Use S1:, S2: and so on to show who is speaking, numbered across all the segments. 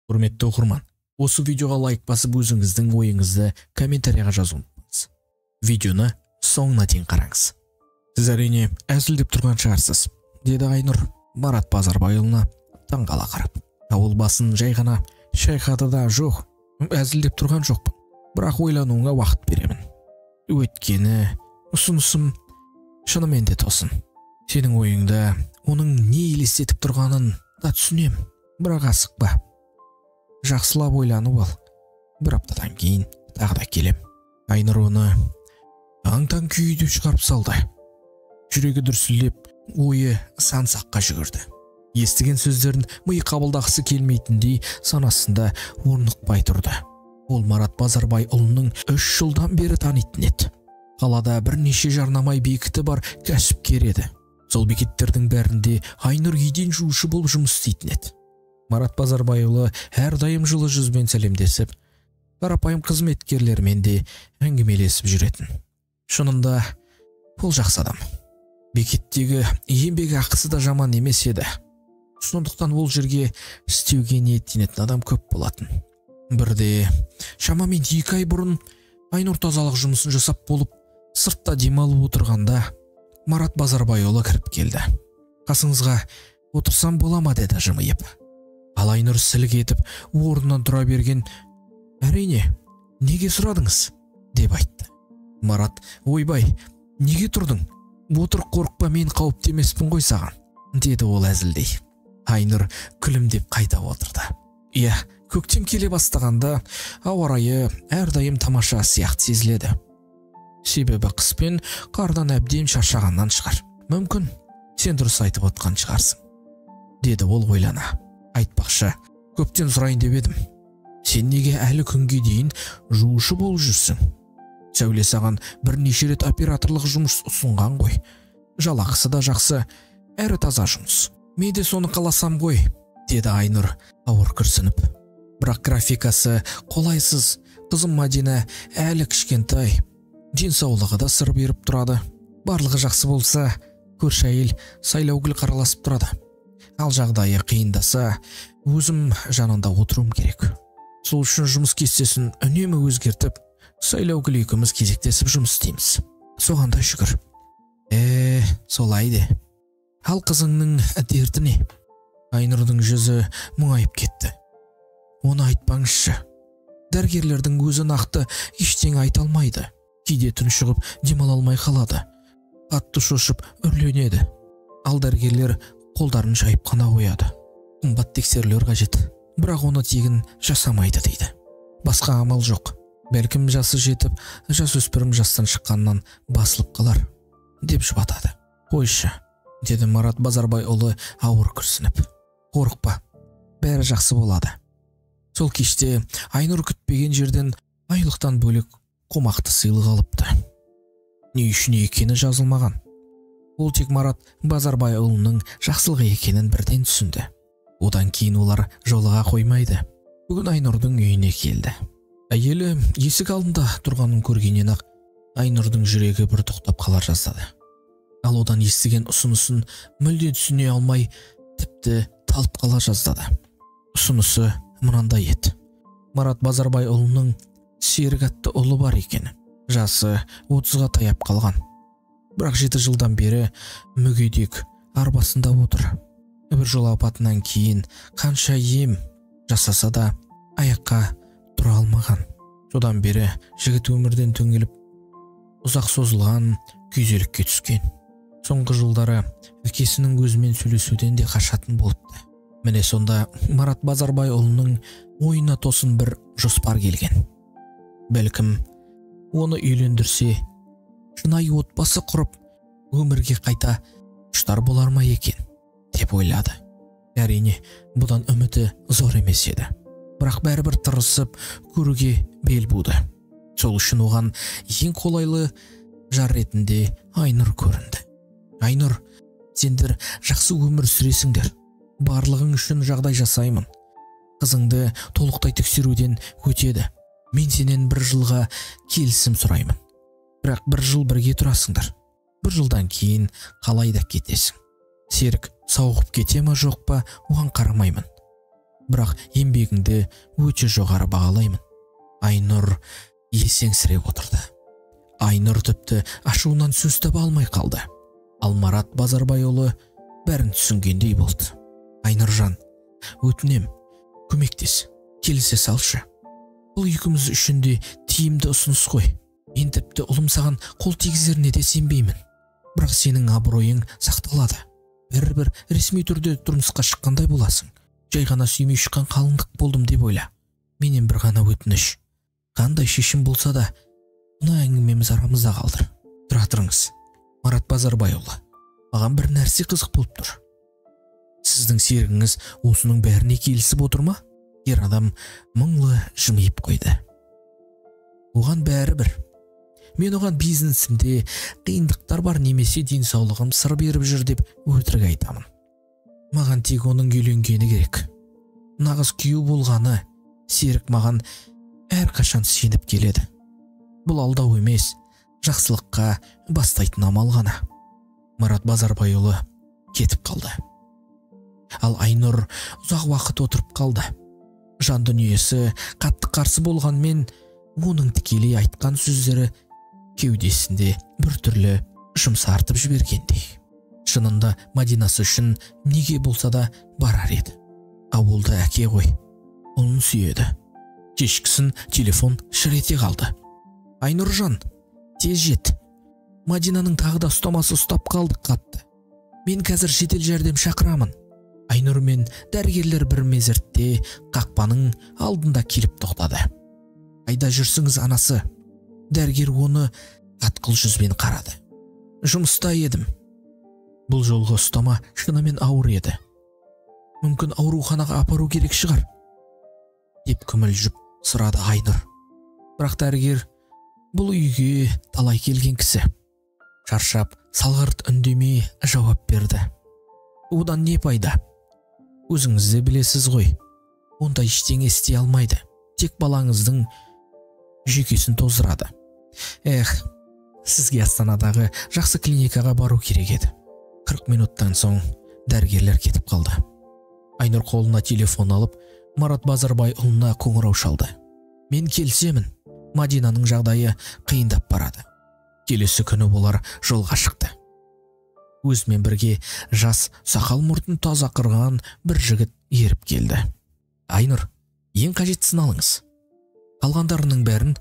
S1: Құрметті оқырман, осы видеоға лайк басып, өзіңіздің ойыңызды комментарияға жазуын ұмытпаңыз. Видеоны соңына дейін қараңыз. Сіз, әрине, әзілдеп тұрған шығарсыз, деді Айнұр Марат Базарбайұлына таңғала қарап. Ол басын жай ғана шайқады да, жоқ, әзілдеп тұрған жоқпын, бірақ ойлануыңа уақыт беремін. Өйткені ұсынысым шынымен де тосын. Сенің ойыңда оның не елестетіп тұрғанын да түсінем, бірақ асықпа. Жақсылап ойланып ал. Бір аптадан кейін тағы да келем. Айнұр оны аң-таң күйде шығарып салды. Жүрегі дүрсілдеп, ойы сан саққа жүгірді. Естіген сөздерін ми қабылдағысы келмейтіндей санасында орнықпай тұрды. Ол Марат Базарбайұлының 3 жылдан бері танитын еді. Қалада бірнеше жарнамай бекіті бар кәсіпкер еді. Сол бекеттердің бәрінде Айнұр еден жуушы болып жұмыс істейтін еді. Марат Базарбайұлы әрдайым жылы жүзбен сәлемдесіп, қарапайым қызметкерлермен де әңгімелесіп жүретін. Шынында ол жақсы адам. Бекеттегі еңбек ақысы да жаман емес еді. Сондықтан ол жерге істеуге ниеттенетін адам көп болатын. Бірде шамамен 2 ай бұрын Айнұр тазалық жұмысын жасап болып, сыртта демалып отырғанда Марат Базарбайұлы кіріп келді. Қасыңызға отырсам бола ма, деді жымиып. Ал Айнұр сілік етіп орнынан тұра берген, әрине, неге сұрадыңыз, деп айтты. Марат, ойбай, неге тұрдың? Отыр, қорықпа, мен қауіпті емеспін ғой саған, деді ол әзілдей. Айнұр күлімдеп қайта отырды. Иә, көктем келе бастағанда ауа райы әрдайым тамаша сияқты сезіледі. Себебі қыс пен қардан әбден шаршағаннан шығар. Мүмкін, сен дұрыс айтып отқан шығарсың, деді ол ойлана. Айтпақшы, көптен сұрайын деп едім. Сен неге әлі күнге дейін жуушы болып жүрсің? Сәуле саған бірнеше рет операторлық жұмыс ұсынған ғой. Жалақысы да жақсы, әрі таза жұмыс. Мен де соны қаласам ғой, деді Айнұр ауыр күрсініп. Бірақ графикасы қолайсыз, қызым Мадина әлі кішкентай, денсаулығы да сыр беріп тұрады. Барлығы жақсы болса, көрші әйел Сайлаугүл қараласып тұрады. Ал жағдайы қиындаса, өзім жанында отыруым керек. Сол үшін жұмыс кестесін үнемі өзгертіп, Сайлаугүл екеуміз кезектесіп жұмыс істейміз. Соған да шүкір. Солай де. Ал қызыңның дерті не? Айнұрдың жүзі мұңайып кетті. Оны айтпаңызшы. Дәрігерлердің өзі нақты ештеңе айта алмайды. Кейде тұншығып демала алмай қалады. Қатты шошып үрленеді. Ал дәрігерлер қолдарын жайып қана қояды. Қымбат тексерулер қажет, бірақ оны тегін жасамайды дейді. Басқа амал жоқ. Бәлкім жасы жетіп, жасөспірім жастан шыққаннан басылып қалар, деп жұбатады. Қойшы, деді Марат Базарбайұлы ауыр күрсініп. Қорықпа, бәрі жақсы болады. Сол кеште Айнұр күтпеген жерден айлықтан бөлек қомақты сыйлық алыпты. Не үшін екені жазылмаған. Ол тек Марат Базарбайұлының жақсылығы екенін бірден түсінді. Одан кейін олар жолыға қоймайды. Бүгін Айнұрдың үйіне келді. Әйелі есік алдында тұрғанын көргеннен ақ Айнұрдың жүрегі бір тоқтап қала жаздады. Ал одан естіген ұсынысын мүлде түсіне алмай, тіпті талып қала жаздады. Ұсынысы мынандай еді. Марат Базарбайұлының Серік атты ұлы бар екен. Жасы 30-ға таяп қалған. Бірақ 7 жылдан бері мүгедек арбасында отыр. Бір жол апатынан кейін қанша ем жасаса да аяққа тұра алмаған. Содан бері жігіт өмірден түңіліп, ұзақ созылған күйзелікке түскен. Соңғы жылдары әкесінің өзімен сөйлесуден де қашатын болыпты. Міне сонда Марат Базарбайұлының ойына тосын бір жоспар келген. Бәлкім, оны үйлендірсе, шынайы отбасы құрып, өмірге қайта құштар болар ма екен, деп ойлады. Әрине, бұдан үміті зор емес еді. Бірақ бәрібір тырысып көруге бел буды. Сол үшін оған ең қолайлы жар ретінде Айнұр көрінді. Айнұр, сендер жақсы өмір сүресіңдер. Барлығың үшін жағдай жасаймын. Қызыңды толықтай тексеруден өтеді. Мен сенен 1 жылға келісім сұраймын. Бірақ 1 жыл бірге тұрасыңдар. 1 жылдан кейін қалай да кетесің. Серік сауығып кете ма жоқ па, оған қарамаймын. Бірақ еңбегіңді өте жоғары бағалаймын. Айнұр есеңсіреп отырды. Айнұр тіпті ашуынан сөз таба алмай қалды. Ал Марат Базарбайұлы бәрін түсінгендей болды. Айнұржан, өтінем, көмектес, келісе салшы. Бұл екеуміз үшін де тиімді ұсыныс қой. Мен тіпті ұлым саған қол тигізеріне де сенбеймін. Бірақ сенің абыройың сақталады. Бәрібір ресми түрде тұрмысқа шыққандай боласың. Жай ғана сүймей шыққан қалыңдық болдым деп ойла. Менен бір ғана өтініш. Қандай шешім болса да, мына әңгімеміз арамызда қалдыр. Тұра тұрыңыз, Марат Базарбайұлы. Маған бір нәрсе қызық болып тұр. Сіздің серігіңіз осының бәріне келісіп отыр ма? Ер адам мұңлы жымиып қойды. Оған бәрібір. Мен оған бизнесімде қиындықтар бар немесе денсаулығым сыр беріп жүр деп өтірік айтамын. Маған тек оның үйленгені керек. Нағыз күйеу болғаны. Серік маған әрқашан сеніп келеді. Бұл алдау емес, жақсылыққа бастайтын амал ғана. Марат Базарбайұлы кетіп қалды. Ал Айнұр ұзақ уақыт отырып қалды. Жан дүниесі қатты қарсы болғанмен, оның тікелей айтқан сөздері кеудесінде біртүрлі жұмсартып жібергендей. Шынында Мадинасы үшін неге болса да барар еді. Ауылда әке ғой, ұлын сүйеді. Кешкісін телефон шыр ете қалды. Айнұржан, тез жет. Мадинаның тағы да ұстамасы ұстап қалды қатты. Мен қазір жедел жәрдем шақырамын. Айнұр мен дәрігерлер бір мезетте қақпаның алдында келіп тоқтады. Қайда жүрсіңіз, анасы? Дәрігер оны қатқыл жүзбен қарады. Жұмыста едім. Бұл жолғы ұстама шынымен ауыр еді. Мүмкін ауруханаға апару керек шығар, деп күмілжіп сұрады Айнұр. Бірақ дәрігер бұл үйге талай келген кісі. Шаршап, салғырт үндемей жауап берді. Одан не пайда? Өзіңіз де білесіз ғой. Онда ештеңе істей алмайды. Тек балаңыздың жүйкесін тоздырады. Эх, сізге Астанадағы жақсы клиникаға бару керек еді. 40 минуттан соң дәрігерлер кетіп қалды. Айнұр қолына телефон алып, Марат Базарбайұлына қоңырау шалды. Мен келісемін. Мадинаның жағдайы қиындап барады. Келесі күні олар жолға шықты. Өзімен бірге жас, сақал мұртын таза қырған бір жігіт еріп келді. Айнұр, ең қажеттісін алыңыз. Қалғандарының бәрін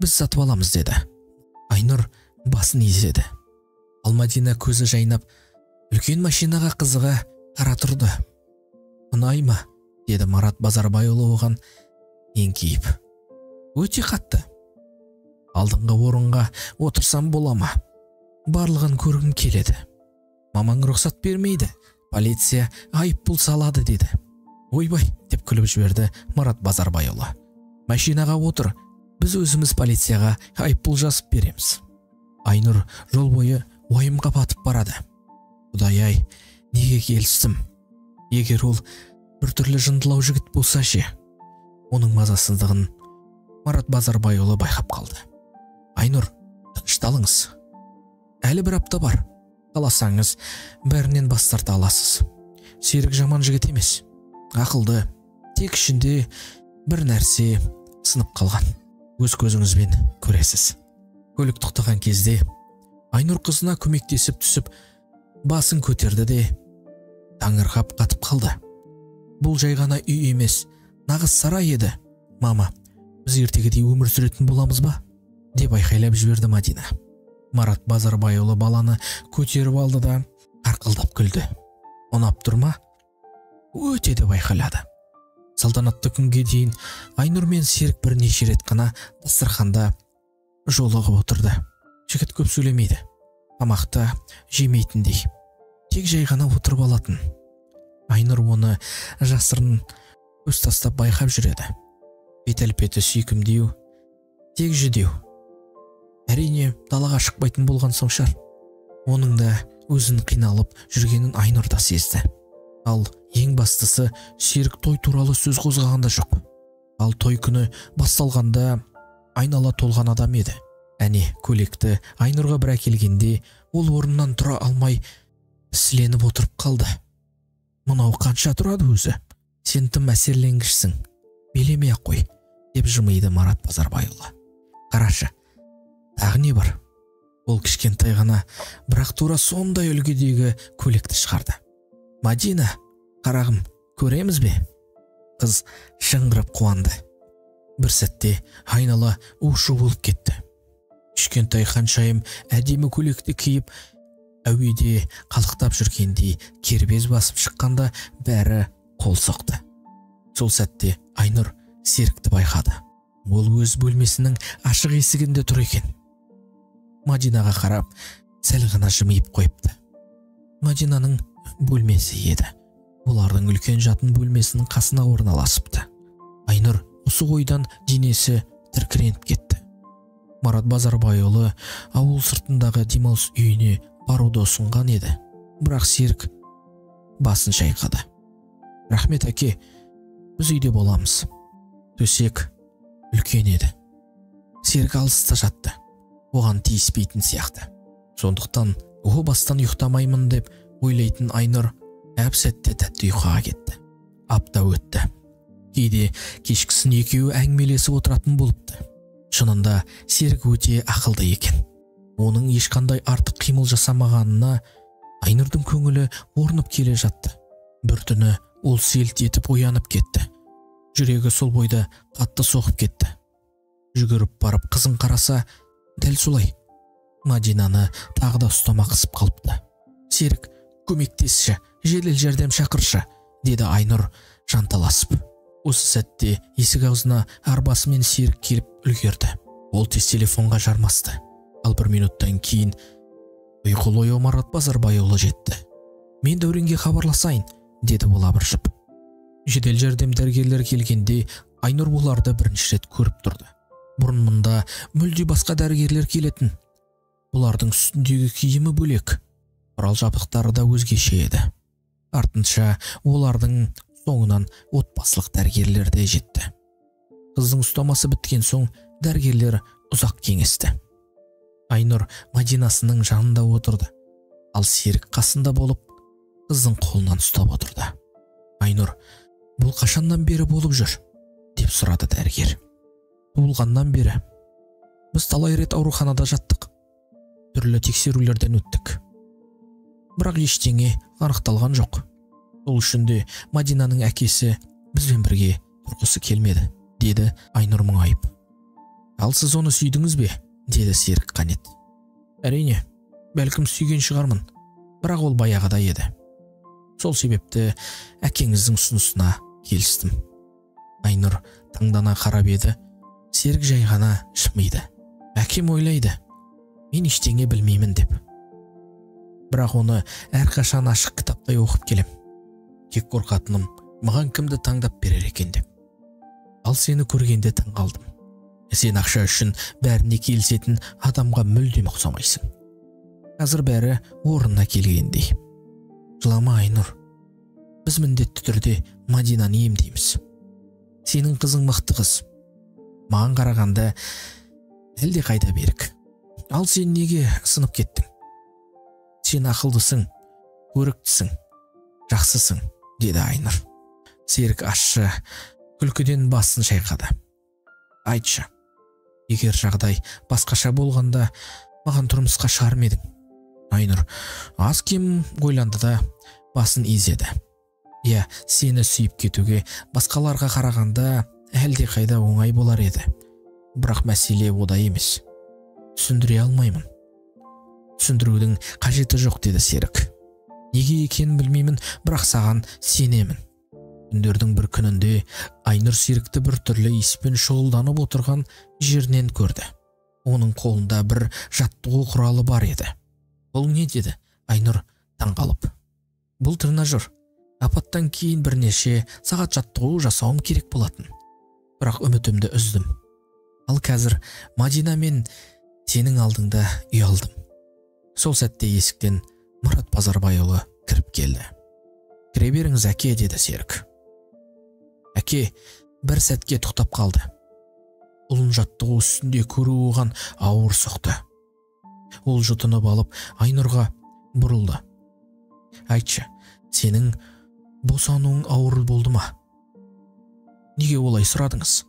S1: біз сатып аламыз, деді. Айнұр басын изеді. Ал Мадина көзі жайнап, үлкен машинаға қызыға қара тұрды. Ұнай ма? Деді Марат Базарбайұлы оған еңкейіп. Өте қатты. Алдыңғы орынға отырсам бола ма? Барлығын көргім келеді. Мамаң рұқсат бермейді. Полиция айыппұл салады, деді. Ойбай, деп күліп жіберді Марат Базарбайұлы. Машинаға отыр, біз өзіміз полицияға айыппұл жазып береміз. Айнұр жол бойы уайымға батып барады. Құдай-ай, неге келістім? Егер ол біртүрлі жындылау жігіт болса ше? Оның мазасыздығын Марат Базарбайұлы байқап қалды. Айнұр, тынышталыңыз. Әлі бір апта бар. Қаласаңыз, бәрінен бас тарта аласыз. Серік жаман жігіт емес. Ақылды, тек ішінде бір нәрсе сынып қалған. Өз көзіңізбен көресіз. Көлік тоқтаған кезде Айнұр қызына көмектесіп түсіп, басын көтерді де таңырқап қатып қалды. Бұл жай ғана үй емес, нағыз сарай еді. Мама, біз ертегідей өмір сүретін боламыз ба? Деп айқайлап жіберді Мадина. Марат Базарбайұлы баланы көтеріп алды да қарқылдап күлді. Ұнап тұр ма? Өте, деп айқайлады. Салтанатты күнге дейін Айнұр мен Серік бірнеше рет қана дастарханда жолығып отырды. Жігіт көп сөйлемейді, тамақты жемейтіндей, тек жай ғана отырып алатын. Айнұр оны жасырын көз тастап байқап жүреді. Бет әлпеті сүйкімдеу, тек жүдеу. Әрине, далаға шықпайтын болған соң шығар. Оның да өзін қиналып жүргенін Айнұр да сезді. Ал ең бастысы, Серік той туралы сөз қозғаған да жоқ. Ал той күні басталғанда айнала толған адам еді. Әне, көйлекті Айнұрға бір әкелгенде, ол орнынан тұра алмай сіленіп отырып қалды. Мынау қанша тұрады өзі? Сен тым әсерленгішсің, билемей-ақ қой, деп жымиды Марат Базарбайұлы. Қарашы, тағы не бар? Ол кішкентай ғана, бірақ тура сондай үлгідегі көйлекті шығарды. Мадина, қарағым, көреміз бе? Қыз шыңғырып қуанды. Бір сәтте айнала у-шу болып кетті. Кішкентай ханшайым әдемі көйлекті киіп, әуеде қалықтап жүргендей кербез басып шыққанда бәрі қол соқты. Сол сәтте Айнұр Серікті байқады. Ол өз бөлмесінің ашық есігінде тұр екен. Мадинаға қарап, сәл ғана жымиып қойыпты. Мадинаның бөлмесі еді. Олардың үлкен жатын бөлмесінің қасына орналасыпты. Айнұр осы ойдан денесі тіркіреніп кетті. Марат Базарбайұлы ауыл сыртындағы демалыс үйіне баруды ұсынған еді. Бірақ Серік басын шайқады. Рахмет, әке, біз үйде боламыз. Төсек үлкен еді. Серік алыста жатты. Оған тиіспейтін сияқты. Сондықтан о бастан ұйықтамаймын деп ойлайтын Айнұр әп-сәтте тәтті ұйқыға кетті. Апта өтті. Кейде кешкісін екеуі әңгімелесіп отыратын болыпты. Шынында Серік өте ақылды екен. Оның ешқандай артық қимыл жасамағанына Айнұрдың көңілі орнып келе жатты. Бір түні ол селт етіп оянып кетті. Жүрегі сол бойда қатты соғып кетті. Жүгіріп барып қызын қараса, дәл солай. Мадинаны тағы да ұстама қысып қалыпты. Серік, көмектесші, жедел жәрдем шақыршы, деді Айнұр жанталасып. Осы сәтте есік аузына арбасымен Серік келіп үлгерді. Ол тез телефонға жармасты. Ал бір минуттан кейін ұйқылы ояу Марат Базарбайұлы жетті. Мен Дәуренге хабарласайын, деді ол абыржып. Жедел жәрдем дәрігерлер келгенде Айнұр оларды бірінші рет көріп тұрды. Бұрын мұнда мүлде басқа дәрігерлер келетін. Бұлардың үстіндегі киімі бөлек, құрал жабдықтары да өзгеше еді. Артынша олардың соңынан отбасылық дәрігерлер де жетті. Қыздың ұстамасы біткен соң дәрігерлер ұзақ кеңесті. Айнұр Мадинасының жанында отырды, ал Серік қасында болып, қыздың қолынан ұстап отырды. Айнұр, бұл қашаннан бері болып жүр? Деп сұрады дәрігер. Туылғаннан бері. Біз талай рет ауруханада жаттық. Түрлі тексерулерден өттік. Бірақ ештеңе анықталған жоқ. Сол үшін де Мадинаның әкесі бізбен бірге тұрғысы келмеді, деді Айнұр мұңайып. Ал сіз оны сүйдіңіз бе? Деді Серік қанет. Әрине, бәлкім сүйген шығармын, бірақ ол баяғыда еді. Сол себепті әкеңіздің ұсынысына келістім. Айнұр таңдана қарап еді, Серік жай ғана жымиды. Әкем ойлайды, мен ештеңе білмеймін деп. Бірақ оны әрқашан ашық кітаптай оқып келем. Тек қорқатыным, маған кімді таңдап берер екен деп. Ал сені көргенде таң қалдым. Сен ақша үшін бәріне келісетін адамға мүлдем ұқсамайсың. Қазір бәрі орнына келгендей. Жылама, Айнұр. Біз міндетті түрде Мадинаны емдейміз. Сенің қызың мықты қыз. Маған қарағанда әлде қайда берік. Ал сен неге сынып кеттің? Сен ақылдысың, көріктісің, жақсысың, деді Айнұр. Серік ащы күлкіден басын шайқады. Айтшы, егер жағдай басқаша болғанда маған тұрмысқа шығар ма едің? Айнұр аз кем ойланды да басын изеді. Иә, сені сүйіп кетуге басқаларға қарағанда әлде қайда оңай болар еді. Бірақ мәселе ода емес. Түсіндіре алмаймын. Түсіндірудің қажеті жоқ, деді Серік. Неге екенін білмеймін, бірақ саған сенемін. Күндердің бір күнінде Айнұр Серікті бір түрлі іспен шұғылданып отырған жерінен көрді. Оның қолында бір жаттығу құралы бар еді. Бұл не, деді Айнұр таңғалып. Бұл тренажер. Апаттан кейін бірнеше сағат жаттығу жасауым керек болатын. Бірақ үмітімді үздім. Ал қазір Мадина мен сенің алдыңда ұялдым. Сол сәтте есіктен Марат Базарбайұлы кіріп келді. Кіре беріңіз, әке, деді Серік. Әке бір сәтке тоқтап қалды. Ұлын жаттығу үстінде көру оған ауыр соқты. Ол жұтынып алып Айнұрға бұрылды. Айтшы, сенің босануың ауыр болды ма? Неге олай сұрадыңыз?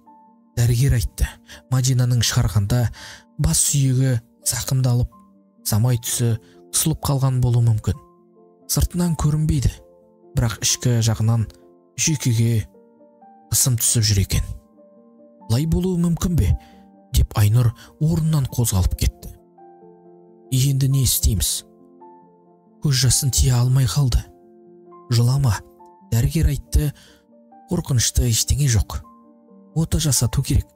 S1: Дәрігер айтты, Мадинаның шығарғанда бас сүйегі зақымдалып, самай түсі қысылып қалған болуы мүмкін. Сыртынан көрінбейді, бірақ ішкі жағынан жүйкеге қысым түсіп жүр екен. Лай болуы мүмкін бе? Деп Айнұр орнынан қозғалып кетті. Енді не істейміз? Көз жасын тия алмай қалды. Жылама, дәрігер айтты, қорқынышты ештеңе жоқ. Ота жасату керек,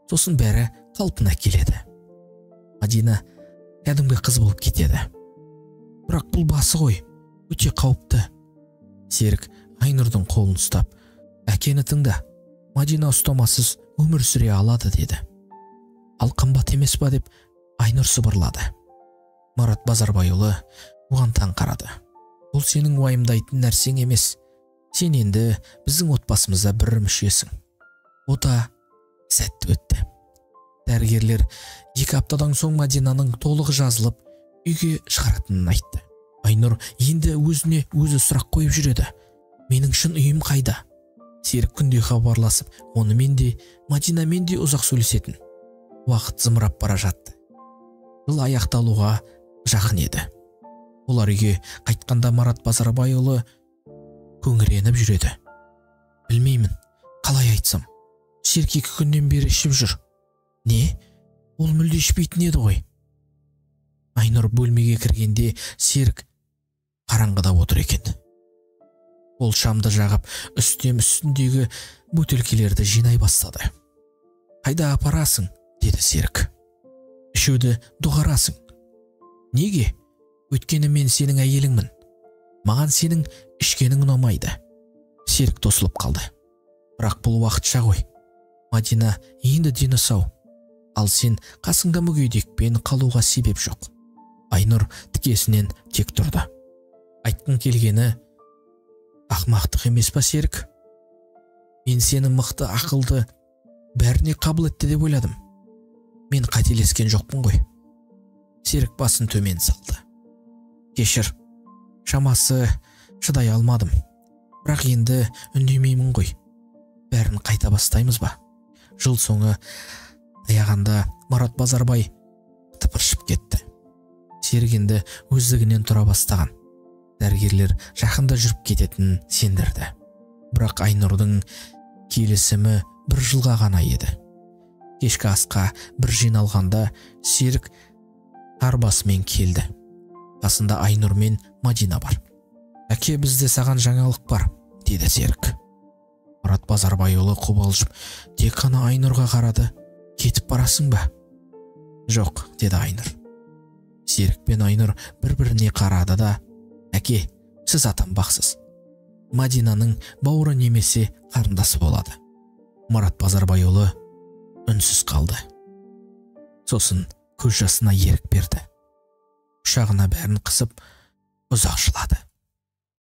S1: сосын бәрі қалпына келеді. Мадина кәдімгі қыз болып кетеді. Бірақ бұл басы ғой, өте қауіпті. Серік Айнұрдың қолын ұстап, әкені тыңда, Мадина ұстамасыз өмір сүре алады деді. Ал қымбат емес па деп Айнұр сыбырлады. Марат Базарбайұлы оған таң қарады. Бұл сенің уайымдайтын нәрсең емес. Сен енді біздің отбасымызда бір мүшесің. Ота сәтті өтті. Дәрігерлер 2 аптадан соң Мадинаның толық жазылып үйге шығаратынын айтты. Айнұр енді өзіне өзі сұрақ қойып жүреді. Менің шын үйім қайда? Серік күнде хабарласып, онымен де, Мадинамен де ұзақ сөйлесетін. Уақыт зымырап бара жатты. Жыл аяқталуға жақын еді. Олар үйге қайтқанда Марат Базарбайұлы көңіреніп жүреді. Білмеймін, қалай айтсам. Серік 2 күннен бері ішіп жүр. Не? Ол мүлде ішпейтін еді ғой. Айнұр бөлмеге кіргенде Серік қараңғыда отыр екен. Ол шамды жағып, үстем үстіндегі бөтелкелерді жинай бастады. Қайда апарасың? Деді Серік. Ішуді доғарасың. Неге? Өйткені мен сенің әйеліңмін. Маған сенің ішкенің ұнамайды. Серік тосылып қалды. Бірақ бұл уақытша ғой. Мадина енді дені сау. Ал сен қасыңда мүгедекпен қалуға себеп жоқ. Айнұр тікесінен тек тұрды. Айтқың келгені ақмақтық емес па, Серік? Мен сені мықты, ақылды, бәріне қабілетті деп ойладым. Мен қателескен жоқпын ғой. Серік басын төмен салды. Кешір, шамасы шыдай алмадым. Бірақ енді үндемеймін ғой. Бәрін қайта бастаймыз ба? Жыл соңы аяғанда Марат Базарбай тыпыршып кетті. Серік енді өздігінен тұра бастаған. Дәрігерлер жақында жүріп кететінін сендірді. Бірақ Айнұрдың келісімі бір жылға ғана еді. Кешкі асқа бір жиналғанда Серік арбасымен келді. Қасында Айнұр мен Мадина бар. Әке, бізде саған жаңалық бар, деді Серік. Марат Базарбайұлы қобалжып тек қана Айнұрға қарады. Кетіп барасың ба? Жоқ, деді Айнұр. Серік пен Айнұр бір-біріне қарады да, әке, сіз атанбақсыз. Мадинаның бауыры немесе қарындасы болады. Марат Базарбайұлы үнсіз қалды. Сосын көз жасына ерік берді. Құшағына бәрін қысып, ұзақ жылады.